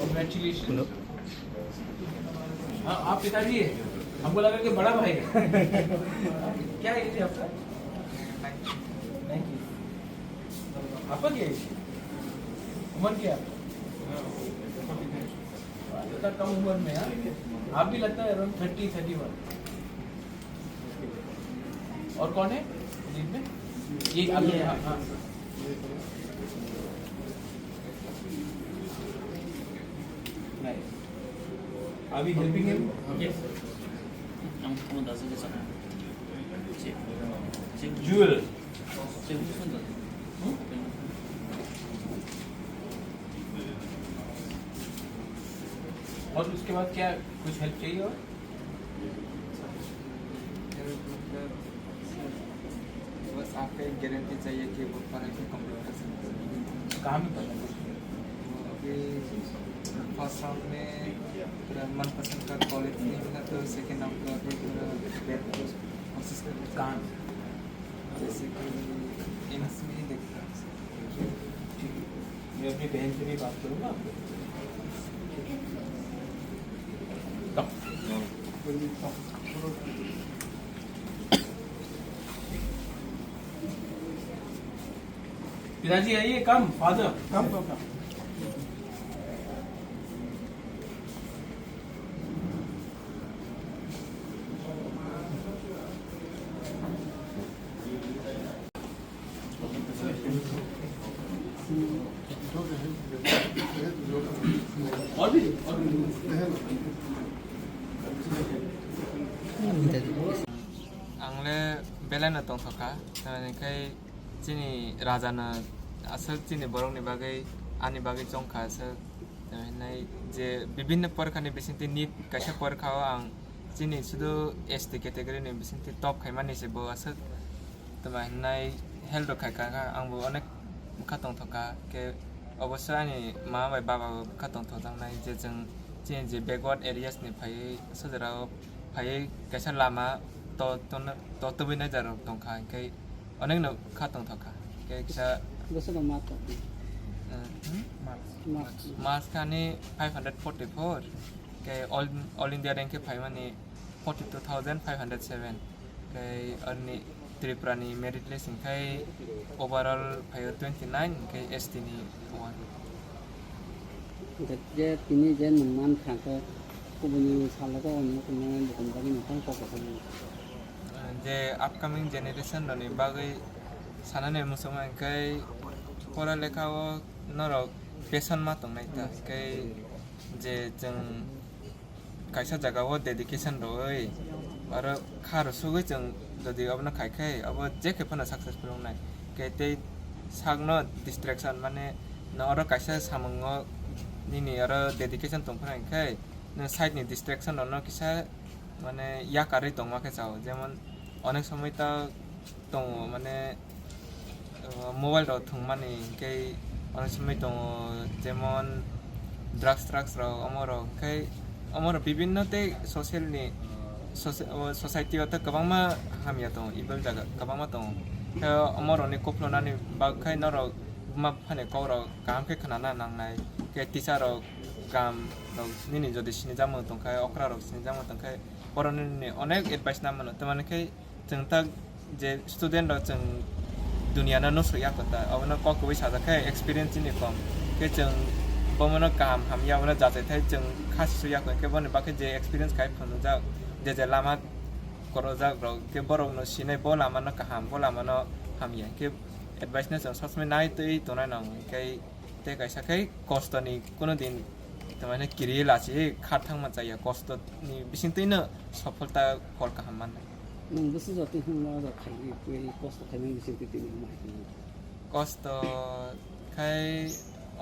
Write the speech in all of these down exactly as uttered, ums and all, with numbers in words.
Congratulations. हाँ, आप पिताजी है। हमको लगा कि बड़ा भाई है। क्या एज है आपका? नाइनटीन। आपका क्या एज है? उम्र क्या है आपका? इतना कम उम्र में, हाँ? आप भी लगता है अराउंड थर्टी, थर्टी वन। और कौन है लीड में? ये अभी, हाँ, हाँ। Nice. Are we helping him? Yes. Ang pumunta sa kasama. Check. Check. Jewel. Check. Hmm? और उसके बाद क्या कुछ हेल्प चाहिए और? बस आपका एक गारंटी चाहिए कि वो पढ़ाई को कंप्लीट कर सकते हैं। कहाँ में पढ़ना है? वो अभी फर्स्ट राउंड में पूरा मनपसंद का कॉलेज नहीं मिला, तो सेकंड राउंड का अभी पूरा कोशिश कर रहे हैं। कहाँ? जैसे कि एम्स में ही देखता हूँ। ठीक है। मैं अपनी बहन से भी बात करूँगा आपको। पिताजी आइए, कम, फादर। कम, कम, कम। Ang le belai no tongthok kha, tamni khai chini raja no aswk chini borok ni bagwi, ani bagwi chong kha aswk, tamni je bibinno porkha ni bisingtwi nit kaisa porkha o ang chini sudu S T category ni bisingtwi top khaimani se bo aswk. Tama hinai help rok khai kha, ang bo onek bwkha tongthok kha, khe oboso ani mama bai baba bo bwkha tongthok jaknai, je chwng chini je backward areas ni phaiwi sojarao phaiwi kaisa lama to, to, to tubui nai jora rok tongkha, hinkhe onek no bwkha tongthok kha, hinkhe kisa Bwswk ma to? Eh, hmm? Marks. Marks. Marks kha ani five hundred forty-four, khe all, all India rank khe phaimani forty-two thousand five hundred seven. Khe arni Tripura ni merit list hinkhe overall phaio twenty-nine, hinkhe S T ni one. Hwnkhe je tini je nwng man kha khe kubuni salo khe o nwng tongmani bukum bagwi nwng tang kok khe. Je upcoming generation rokni bagwi sanani muchungma hinkhe pora lekha o norok passion ma tongnai ta, hinkhe je chwng kaisa jaga o dedication rwui aro kha rw sugui chwng jodi obono khai khe obo je khe phano successful wngnai. Khe tei sakno distraction mane no oro kaisa samungo nini oro dedication tong phano hinkhe no side ni distraction rokno kisa mane yakarwi tongma khe chao, jemon onek somoi ta tongo mane, uh, mobile rok thwngmani hinkhe onek somoi tongo, jemon drugs, drugs rok, omo rok hinkhe omo rok bibinno tei social ni soci-, o society o tei kwbangma hamya tongo, evil jaga kwbangma tongo. Khe omo rokni kuphulunani bagwi khe norok buma buphani kok rok kaham khe khwnana nangnai, khe teacher rok kaham rok nini jodi sinijakmung tongkhe, okra rok sinijakmung tongkhe, borok nini onek advice na mano, tamani khe chwng ta je student rok chwng dunia no nusuk ya kota, obono kok kwbui sajak khe experience ni kom khe chwng bomono kaham hamya obono jachai thai chwng kha sisu ya khe boni bagwi je experience khai phunukjak je je lama korojak rok khe borok no sinai bo lama no kaham bo lama no hamya khe advice no chwng sosmai nai twi tongnai nang khe tei kaisa khe kosto ni kuno din tamani kiri lachi kha thangma chaya kosto ni bisingtwi no sopholta phol kaham mannai. Nwng bwswk jotoni hwnma rok khaigwi tei kosto khaimani bisingtwi tini hwnma hai tongmani? Kosto khai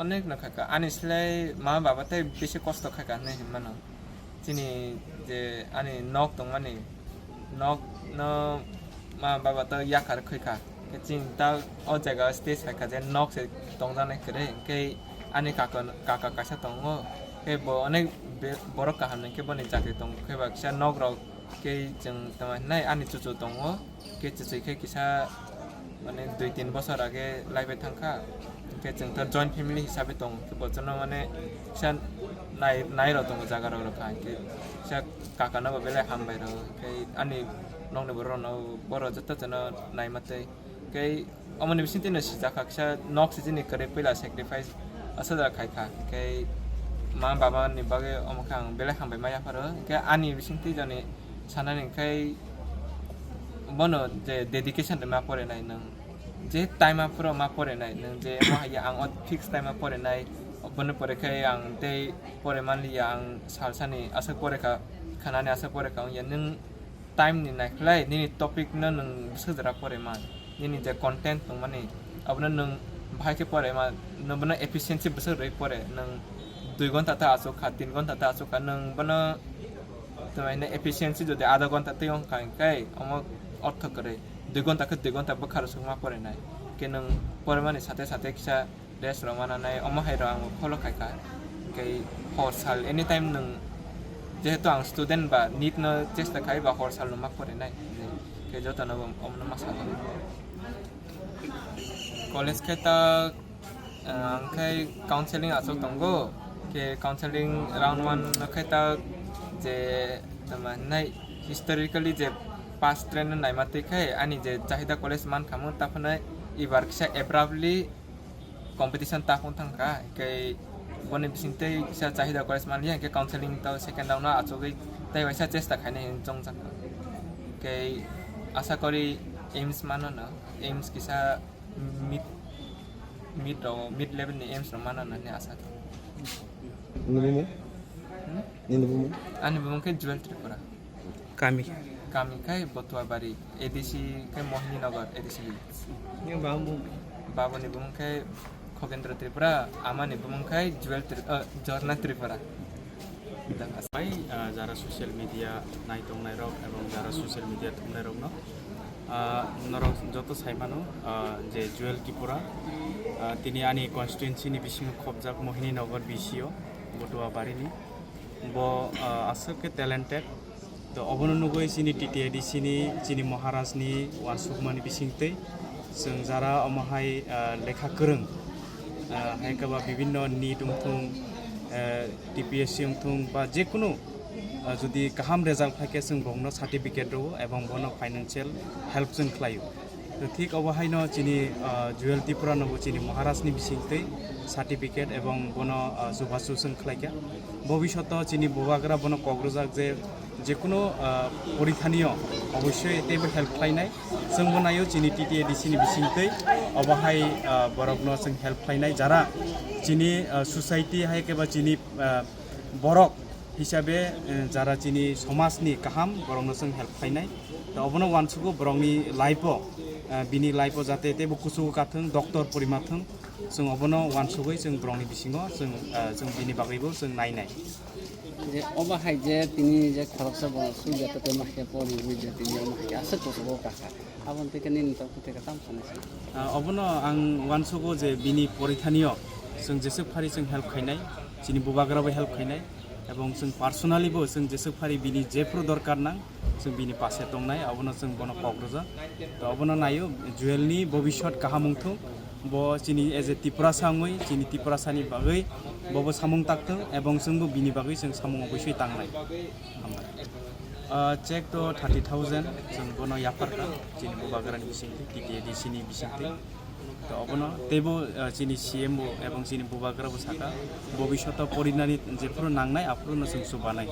onek no kha kha. Ani slai ma baba tei bisi kosto khai kha hinwi hinmano. Chini je ani nok tongmani, nok no ma baba to yakhar khoi kha. Chini ta o jaga stage hai kha je nok se tongjaknai kwrwi. Hinkhe ani kaka, kaka kaisa tongo. Khe bo onek be-, borok kaham ni khe boni chakri tongo. Khe ba kisa nok rok Khe chwng tamo hinai ani chuchu tongo, khe chuchu khe kisa mane dui tin bosor age laibai thangkha, khe chwng tho joint family hisabe tongo, khe bochorno mane kisa nai, nai rok tongo jaga rok rok kha, hwnkhe kisa kaka no bo belai hambai rw, hwnkhe ani nokni borok rok no borok joto jono naima tei, hwnkhe omoni bisingtwi no sijak kha, kisa nok sijini kwrwi puila sacrifice aswk da khai kha, hwnkhe ma baba ni bagwi omo khe ang belai hambai ma yapharo, hwnkhe ani bisingtwi joni sanani hwnkhe bono je dedication rwma porinai nwng. Je time aphuru ma porinai, nwng je mo hai ang o fix time a porinai, boni pore khe ang tei pore manliya, ang salsani aswk pore kha, khanani aswk pore kha wngya. Nwng time ni naikhlai nini topic no nwng bwswk jora pore man, nini je content tongmani abono nwng bahai khe pore man, nwng bono efficiency bwswk rwui pore, nwng dui gonta ta achuk kha, tin gonta ta achuk kha, nwng bono twmai hwnwi efficiency jodi adha gonta twi wng kha hwnkhe omo ortho kwrwi. Dui gonta khe dui gonta bwkha rwsukma porinai. Hwnkhe nwng porimani sate sate kisa rest rwma nanai, omo hai rok ang follow khai kha. Hwnkhe hor sal anytime nwng, jehetu ang student ba nit no chesta khai ba hor sal no ma porinai. Hwnkhe jotono bo omono ma sal. College khe ta, ah, ang khai counseling achuk tongo. Khe counseling round one no khai ta je tama nai historically je past trend no naima twi khai ani je Chahida College man kha mo, ta phano ibar kisa abruptly competition ta phung thang kha, hwnkhe boni bising tei kisa Chahida College man ya, hwnkhe counseling to second round no achugwi tei waisa chesta khainai hinwi chongjak kha. Hwnkhe asa kori aims mano no, aims kisa mid, mid rok, mid level ni aims rok mano no hinwi asa kha. Nini bumung? Hmm? Nini bumung? Ani bumung khe Jewel Tripura. Kami? Kami khai Botuabari, A D C khai Mohini Nagar, A D C village. Ni bumung? Babani bumung khai Khogendra Tripura, amani bumung khai Jewel Tri-, eh, Jhorna Tripura. Bai, ah, jara social media naitongnai rok ebong jara social media thumnai rokno, ah, norok joto sai mano, ah, je Jewel Tripura, ah, tini ani constituency ni bisingo khobjak Mohini Nagar B C o, Botuabari ni. Bo, ah, aswk khe talented. To obono nugwi chini T T A D C ni, chini Maharaj ni uansukmani bisingtwi chwng jara omo hai, ah, lekha kwrwng, ah, hai khe ba bibinno nit wngthung, ah, T P S C wngthung ba jekunu, ah, jodi kaham result phai khe chwng bongno certificate rwo ebong bono financial help chwng khlaio. To thik obo haino chini, ah, Jewel Tripura no bo chini Maharaj ni bisingtwi certificate ebong bono, ah, chubachu chwng khlaikha. Bobishoto chini bubagra bono kok rwjak je jekunu, ah, porithanio obossoi teibo help khlainai. Chwngbo naio chini T T A D C ni bisingtwi obo hai, ah, borokno chwng help khlainai. Jara chini, ah, society hai khe ba chini, ah, borok hisabe, eh, jara chini somajni kaham borokno chwng help khlainai. To obono uansugo borokni life-o, eh, bini life-o jate teibo kuchugo kathwng, doctor porimathwng, chwng obono uansugwi chwng borokni bisingo chwng, eh, chwng bini bagwibo chwng nainai. Je obo hai je tini je khoroksa bo suiya to tei mahke pori wi je tini omo hai aswk kuchugo kakha. Aboni tei nini tongthu tei tam sanai se. Ah, obono ang uansugo je bini porithanio chwng jeswk phari chwng help khainai, chini bubagrabo help khainai, ebong chwng personally bo chwng jeswk phari bini jephru dorkar nang, chwng bini pase tongnai, obono chwng bono kok rwjak. To obono naio, Jewel ni bobiswt kaham wngthung, bo chini as a Tiprasa wngwi, chini Tiprasa ni bagwi bobo samung takthung, ebong chwngbo bini bagwi chwng samung oboisoi tangnai. Hambai. Ah, check to thirty thousand, chwng bono yapharkha, chini bubagrani bisingtwi, T T A D C ni bisingtwi. To obono teibo, ah, chini C M bo ebong chini bubagra bo saka, bobishoto porinani jephuru nangnai, aphuru no chwng chubanai.